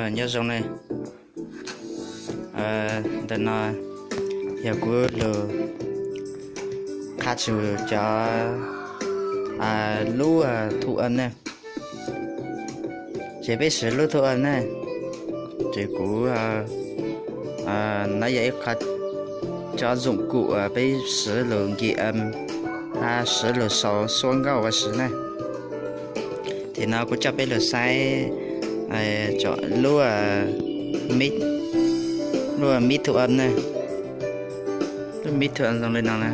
Nyob zoo ne, ntawm no yog kuv lug qha txug cov lub thu âm ne. Ces peb siv lub thu âm ne, ces kuv, no yog ib qho cov dụng cụ peb siv lug ghi âm hab siv lug sau suab nkauj ua si ne. Ces no kuv coj peb lug saib lub mic, lub mic thu âm ne. Lub mic thu âm zoo li no na.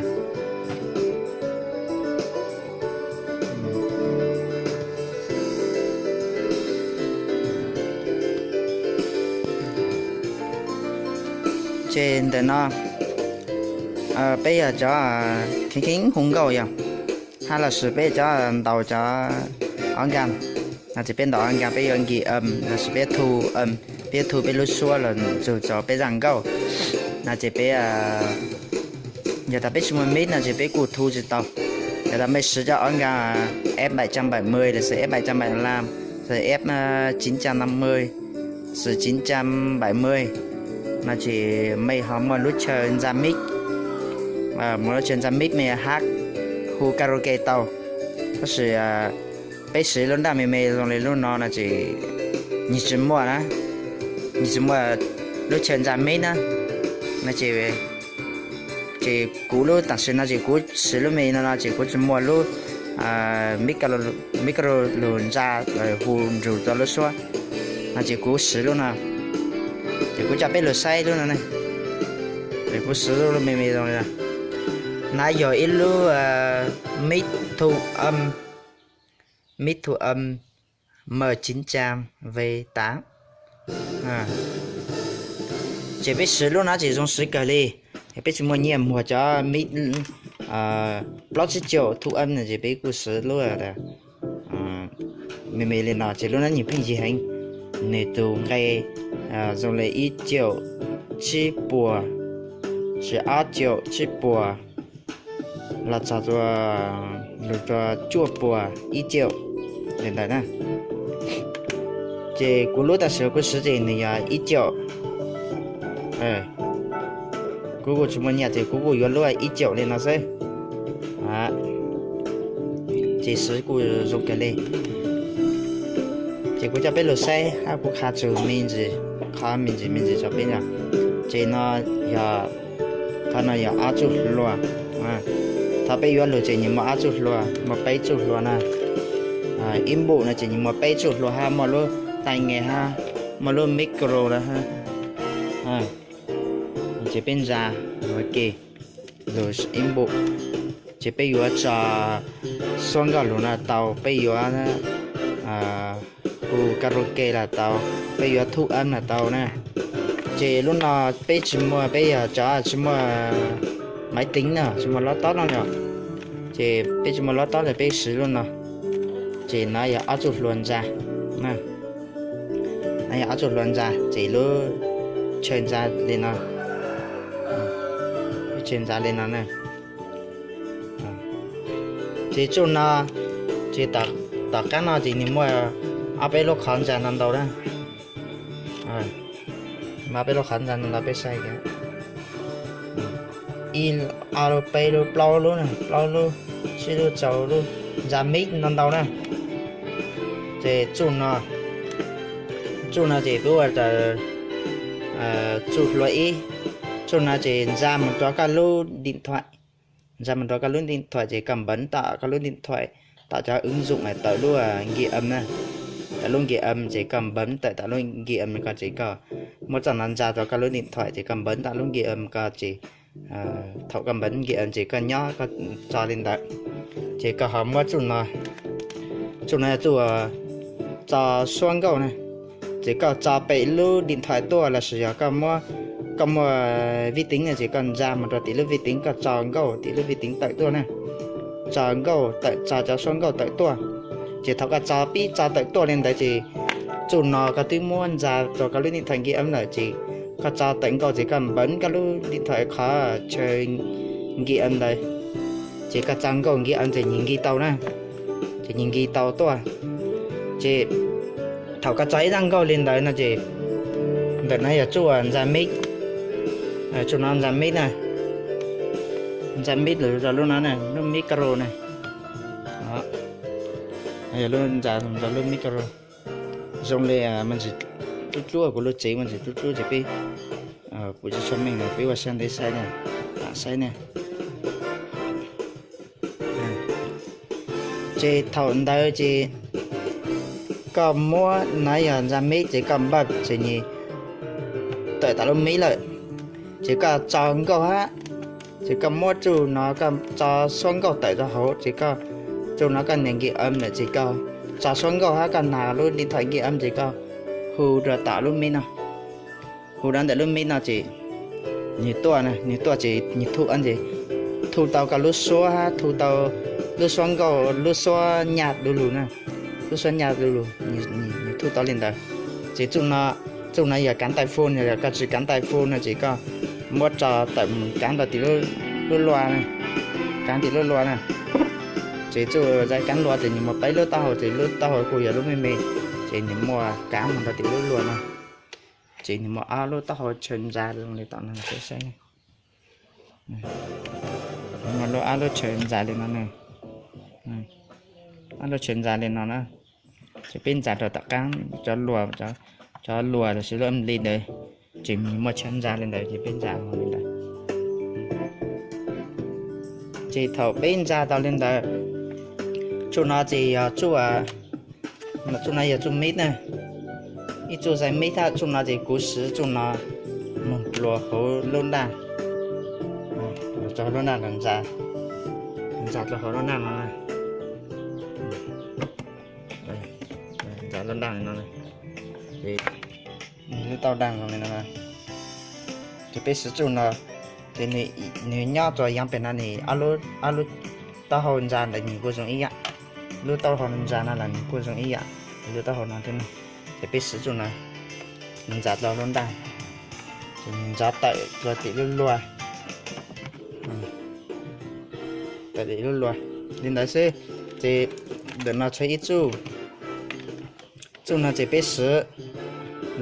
Ces ntawm no peb yog cov kheev kheev hu nkauj yog, hab los sis peb cov ntaus cov organ no, ces peb ntaus organ peb yuav ghi âm los sis peb thu âm, peb yuav thu peb lub suab los ntxug rua peb zaj nkauj no ces peb, yog tas peb tsis muaj mic no ces peb kuj thu tsis tau. Yog tas mej siv cov organ F bảy trăm bảy mươi los sis F bảy trăm bảy mươi lăm, los sis F chín trăm năm mươi, los sis chín trăm bảy mươi no ces mej ho muaj lub chaw ntxa mic, muaj lub chaw ntxa mic mej hab hu karaoke tau. Tab sis peb siv lub nraj me me zoo li lub no no ces nwg tsis muaj na, nwg tsis muaj lub chaw ntxa mic na. No ces, ces kuv lub tam sim no ces kuv siv lub me no no ces kuv tsis muaj lub micro lug ntxa hu nrug rua lub suab no ces kuv siv lub no. Ces kuv coj peb lug saib lub no ne. Ces kuv siv lub me me zoo li no. Nov yog ib lub mic thu âm, mic thu âm M chín trăm V tám. Ces peb siv lub no ces zoo siv kawg li. Peb tsis muaj nyiaj muag cov mic plaub tsib caum thu âm no ces peb kuj siv lub me me li no ces lub no nws pheej yig heev. Nws tus nqe zoo li ib caum tsib puas, sis ob caum tsib puas, los txog lug rua cuaj puas ib caum li ntawd na. Ces kuv lub tam sim kuv siv ces nws yog ib caum. Kuv kuj tsis muaj nyiaj ces kuv kuj yuav lub ib caum li no xwb. Ces siv kuj zoo kawg li. Ces kuv coj peb lug saib hab kuv qha txug me ntsis, qhov me ntsis me ntsis rua peb no. Ces no yog, qhov no yog ob txuj hlua. Thaum peb yuav lug ces nws muaj ob txuj hlua, muaj peb txuj hlua na. Ib npum no ces nws muaj peb txuj hlua hab muaj lub tai nge hab muaj lub micro na. Ces peb ntsa ua ke lug ib npum, ces peb yuav tso suab nkauj lug no tau, peb yuav hu karaoke los tau, peb yuav thu âm los tau na. Ces lub no peb tsis muaj, peb yog cov tsis muaj máy tính no, tsis muaj laptop no yom. Ces peb tsis muaj laptop ces peb siv lub no. Ces no yog ob txuj hlua ntsa. No yog ob txuj hlua ntsa ces lub chaw ntsa li no. Lub chaw ntsa li no na. Ces txuj no, ces tom qab no ces nws muaj ob peb lub qhov ntsa no ntau na. Muaj ob peb lub qhov ntsa no ntau peb saib. Ib, ob lub, peb lub, plaub lub na, plaub lub, tsib lub, rau lub, ntsa mic no ntau na. Ces txuj no, txuj no ces peb ua txuj hlua ib, txuj no ces ntsa mus rua koj lub điện thoại, ntsa mus rua koj lub điện thoại ces koj npeev tom koj lub điện thoại, tom cov ứng dụng tawm lub ghi âm na, tawm lub ghi âm ces koj npeev tawm tom lub ghi âm ko ces koj muab txoj no ntsa rua koj lub điện thoại ces koj npeev tom lub ghi âm ko ces thaum koj npeev ghi âm ces koj nyob koj tso li ntawd, ces koj ho muab txuj no, txuj no yog txuj tso suab nkauj na. Ces koj tso pem lub điện thoại tuaj lossis yog koj muab, koj muaj vi tính no ces koj ntsa mus rau tim lub vi tính, koj tso nkauj tim lub vi tính tawm tuaj na. Tso nkauj tawm, tso cov suab nkauj tawm tuaj. Ces thaum koj tso pib tso tawm tuaj li ntawd ces txuj no koj twb muab ntsa rau koj lub điện thoại ghi âm lawm ces koj tso tawm nkauj ces koj npeev koj lub điện thoại qhov chaw ghi âm ntawd, ces koj tso nkauj ghi âm ces nws nkig tau na. Ces nws nkig tau tuaj. Ces thaum koj tso ib zaj nkauj li ntawd no ces Ntawm no yog txuj ntxa mib, txuj no ntxa mib na, ntxa mib lawm rau lub no na, lub mib karo na. Yog lub ntxa rau lub mib karo. Zoo li me ntsis dub dlub, kuv lub tsev me ntsis dub dlub ces peb kuv tsis tshua meej no peb ua siab ntev saib na, lam saib na. Ces thaum ntawd ces koj muab no yog ntxa mib ces koj npaj ces nws tawm tom lub mib lawm, ces koj tso nkauj hab, ces koj muab txuj no koj tso suab nkauj tawm rau hauv ces koj, txuj no koj nias nki am lawm ces koj tso suab nkauj hab koj nas lub di thom nki am ces koj hu rau tom lub mib no, hu rau ntawm lub mib no ces nws tuaj, nws tuaj ces nws thu am ces thu tau koj lub suab hab thu tau lub suab nkauj, lub suab nyaj du lug na, lub suab nyaj du lug, nws thu tau li ntawd. Ces txuj no yog kav ntais fu, yog koj tsis kav ntais fu no ces koj muab tso tawm mus kav rau tim lub lua, kav tim lub lua na. Ces txuj zais kav lua ces nws mus peb lub taub hau ces lub taub hau kuj yog lub me me, ces nws muaj kav mus rau tim lub lua no. Ces nws muaj ob lub taub hau chaw ntxa zoo li tom no peb saib. Muaj lub ob lub chaw ntxa li no, ob lub chaw ntxa li no na. Ces peb ntxa rau tom qab cov lua, cov lua los sis lub am li ntawd, ces nws muaj chaw ntxa li ntawd ces peb ntxa mus li ntawd. Ces thaum peb ntxa tau li ntawd, txuj no ces yog txuj, txuj no yog txuj mib na, ib txuj zais mib thab. Txuj no ces kuv siv txuj no mus dlua hauv lub ntaj, tso lub ntaj los ntxa, ntxa dlua hauv lub ntaj no, ntxa lub ntaj no, lub taub ntaj zoo li no. Ces peb siv txuj no, ces nws nyob rau yaav pem no, nws ob lub taub hau ntxa ntawd nws kuj zoo ib yam, lub taub hau ntxa no los nws kuj zoo ib yam, lub taub hau no thiab. Ces peb siv txuj no ntxa dlua lub ntaj, ces nws ntxov tawm dlua tim lub lua, tawm tim lub lua li ntawd xwb. Ces ntawm no tshuav ib txuj, txuj no ces peb siv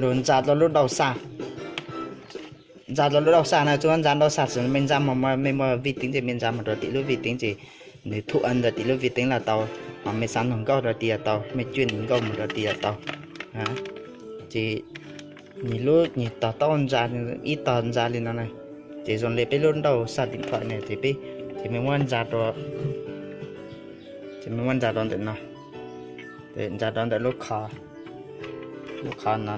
lug ntxa dlua lub dauj xaj, ntxa dlua lub dauj xaj na. Txuj ntxa dauj xaj tsis, mej ntxa mus, mej muaj vij teev ces mej ntxa mus rau tim lub vij teev ces nws thu am ntawm tim lub vij teev los tau, ho mej xav nug nkauj rau tim los tau, mej cuab nws nkauj mus rau tim los tau. Ces nws lub, nws tog taub ntxa, ib tog ntxa li no na, ces zoo li peb lub nrauj xaj tim thom na, ces peb, ces mej muab ntxa rau, ces mej muab ntxa rau ntawm no, ntxa rau ntawm lub qhov, lub qhov no,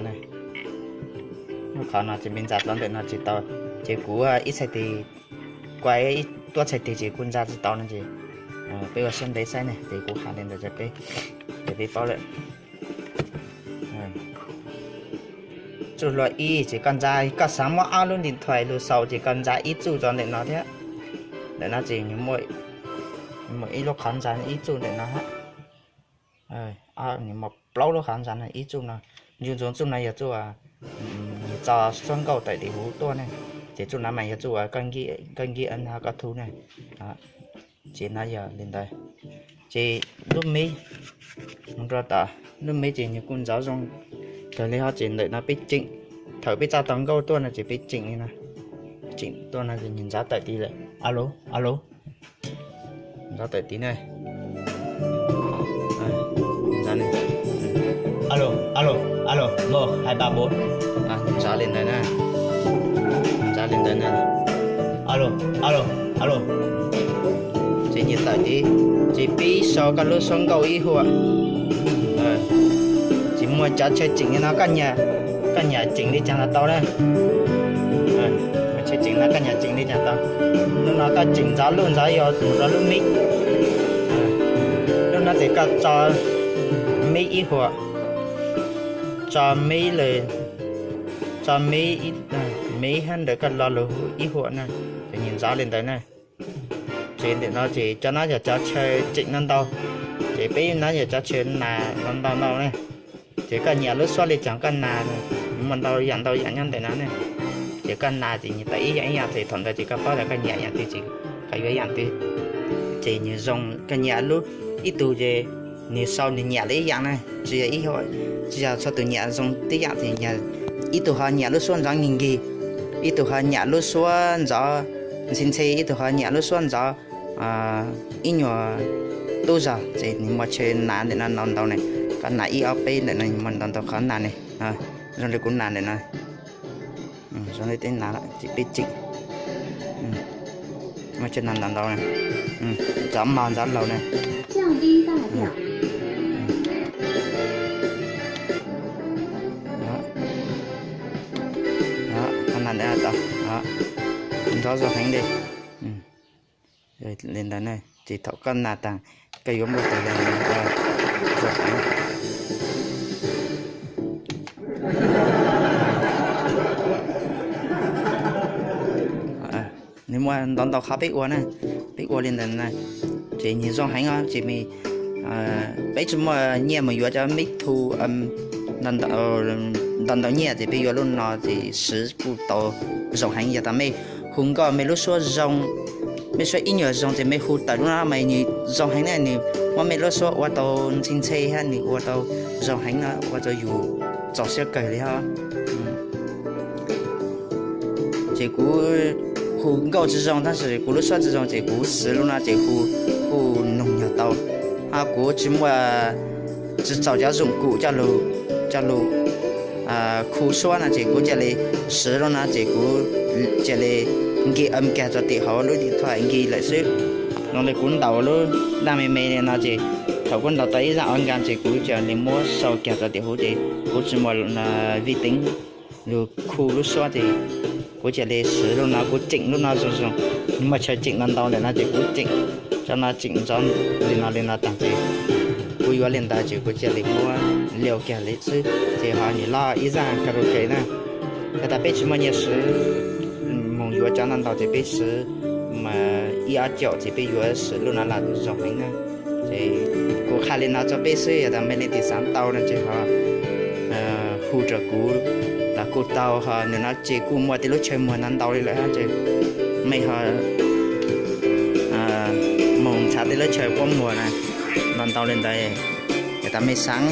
lub qhov no ces mej ntxa rau ntawm no tsis tau. Ces kuv ib txhais tes, kuv tuab txhais tes ces kuv ntxa tsis tau no ces peb ua siab ntev saib ne, ces kuv has li ntawd rau peb, ces peb paub lawm. Txuj hlua ib ces koj ntxa, koj xav muab ob lub ntiv thais lug xaus ces koj ntxa ib txuj rau ntawm no thiab. Ntawm no ces nws muaj ib lub qhov ntxa ib txuj ntawm no hab. Nws muaj plaub lub qhov ntxa no, ib txuj no, ncu ntsoov txuj no yog txuj, nws tso suab nkauj tawm tim huv tuaj ne, ces txuj no mas yog txuj uas koj nkib no koj thu ne. Ces no yog li ntawd. Ces lub mib, mus rau tom lub mib ces nws kuj ntxov zoo kawg li hos. Ces ntawm no peb ceem, thaum peb tso tau nkauj tuaj no ces peb ceem li no, ceem tuaj no ces nws ntxov tawm tid lawm. Alo, alo, ntxov tawm tid ne. Alo, alo, alo, mo hai ba bốn. Ntxov li ntawd na, ntxov li ntawd na. Alo, alo, alo. Ces nws tawm tid, ces peb sau koj lub suab nkauj ib huam. Ces muaj cov chaw ceem li no, koj nyiam ceem li cas los tau na. Muaj chaw ceem no koj nyiam ceem li cas tau. Lub no koj ceem ntxov luj ntxov yau mus rau lub mib. Lub no ces koj tso mib ib huam, tso mib lawm, tso mib, mib hab ntawd koj lo lug ib huam na, ces nws ntxov li ntawd na. Ces ntawm no ces cov no yog cov chaw ceem no ntau, ces peb no yog cov chaw nas no ntau ntau ne. Ces koj nyiam lub suab li cas koj nas, muaj ntau yam ntau yam nyob ntawm no ne. Ces koj nas ces nws tawm ib yam ib yam, ces thaum ntawd ces koj paub tias koj nyiam yam twg ces koj yuav yam twg. Ces nws zoo, koj nyiam lub, ib tug ces nws sau nws nyiam li ib yam na, tsis yog, tsis yog txhua tus nyiam zoo tib yam, ces yog ib tug ho nyam lub suab ntxov nkig nkig, ib tug ho nyam lub suab ntxov ntxhi ntxhi, ib tug ho nyam lub suab ntxov ib nyuag tub zog, ces nws muaj chaw nas ntawm no ntau ntau ne. Koj nas ib ob peb ntawm no muaj ntau ntau qhov nas ne. Zoo li kuv nas ntawm no, zoo li tej nas ces peb tseem muaj chaw nas ntau ntau, ntxov mog ntxov laus na. Qhov nas ntawm no tau, ntxov zoo heev li. Li ntawd na, ces thaum koj nas tas, koj yuav npau taws li zoo heev. Nws muaj ntau ntau qhov peb ua na, peb ua li ntawd na, ces nws zoo heev os. Ces peb tsis muaj nyiaj mus yuav cov mib thu ntau ntau nyiaj, ces peb yuav lub no ces siv kuj tau zoo heev. Yog tas mej hu nkauj mej lub suab zoo, mej suab ib nyuag zoo ces mej hu tawm lub no mas nws zoo heev na, nws muab mej lub suab ua tau ntxhi ntxhi thiab nws ua tau zoo heev no, ua rau yus txaus siab kawg li os. Ces kuv hu nkauj tsis zoo tab sis kuv lub suab tsis zoo ces kuv siv lub no ces hu kuj noog yog tau. Ho kuv tsis muaj, tsis txaus cov zoom kum coj lug khu suab no ces kuv cia li siv lub no ces kuv cia li nkig am kag rau tim hauv lub di thuam nkig lawm xwb. Zoo li kuv ntaus lub daj me me li no ces thaum kuv ntaus tau ib zaj ob nka ces kuv cia li muab sau kag rau tim hauv ces kuv tsis muaj vij teev lug khu lub suab ces kuv cia li siv lub no, kuv tseem lub no zoo zoo, muaj chaw tseem no ntau lawm no ces kuv tseem tso no tseem ntxov li no li no tag ces kuv yuav li ntawd ces kuv cia li muab liu kiag li xwb ces ho nws loj ib zaj karaoke na. Yog tas peb tsis muaj nyiaj siv mus yuav cov no ntau ces peb siv mas ib ob caum ces peb yuav siv lub no los zoo heev na. Ces kuv qha li no rau peb xwb, yog tas mej leej twg xav tau no ces ho hu rau kuv los kuj tau. Ho nim no ces kuj muaj tej lub chaw muag no ntau li lawm ces mej ho mus nrhav tej lub chaw puab muag na ntau ntau li ntawd. Yog tas mej xav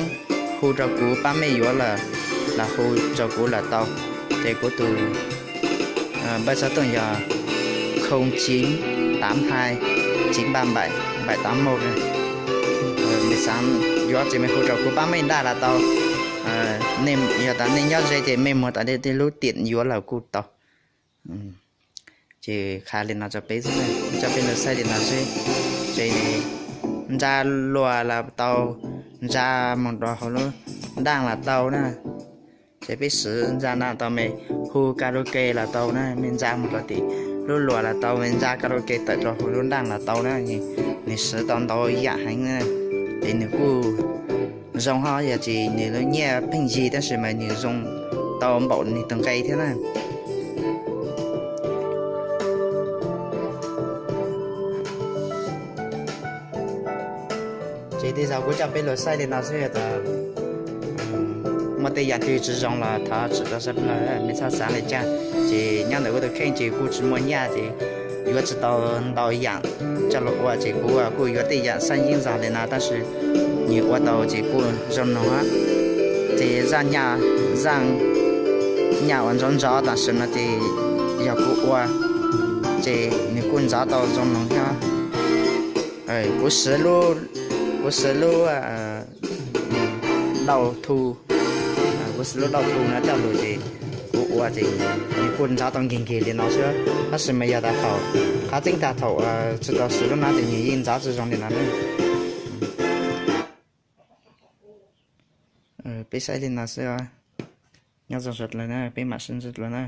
hu rau kuv pab mej yuav lawm los hu rau kuv los tau. Ces kuv tus npawb xov tooj yog không chín tám hai chín ba bảy bảy tám một. Mej xav yuav ces mej hu rau kuv pab mej nraj los tau. Yog tas nej nyob ze ces mej muag tas tej lub tiam yuav los kuj tau. Ces qha li no rau peb xwb, rau peb lug saib li no xwb. Ces ntsa luas los tau, ntsa mus rau hauv lub nraaj los tau na. Ces peb siv ntsa no tau, mej hu karaoke los tau na, mej ntsa mus rau tim lub luas los tau, mej ntsa karaoke tawm rau hauv lub nraaj los tau na. Nws siv tau ntau yam heev na, ces nws kuj zoo ho yog tsis nws lub nyiaj pheej yig tab sis mas nws zoo tau npaum nws tus nqe thiab na. Ces tej zaum kuv coj peb lug saib li no xwb, yog tas muaj tej yam twg tsis zoo los thov txim rau sawv daws, mej txhob xav li cas. Ces nyob ntawm kuv tus kheej ces kuj tsis muaj nyaj ces yuav tsis tau ntau yam coj los ua ces kuv kuj yuav tej yam xab yeeb zog li no tab sis nws ua tau ces kuj zoo noog. Ces zaj nyaj, zaj nyaj uas ntxov ntxov tam sim no ces yog kuv ua, ces nws kuj ntxov tau zoo noog thiab. Kuv siv lub, kuv siv lub dau thu, kuv siv lub dau thu no coj lug ces kuv ua ces nws kuj ntxov tau nkig nkig li no xwb. Tab sis mas yog tas thaum qhov tseeb tas thaum tsis tau siv lub no ces nws yeej ntxov tsis zoo li no ne. Peb saib li no xwb os. Nyob zoo sawv daws na, peb mam sib ntsib dlua na.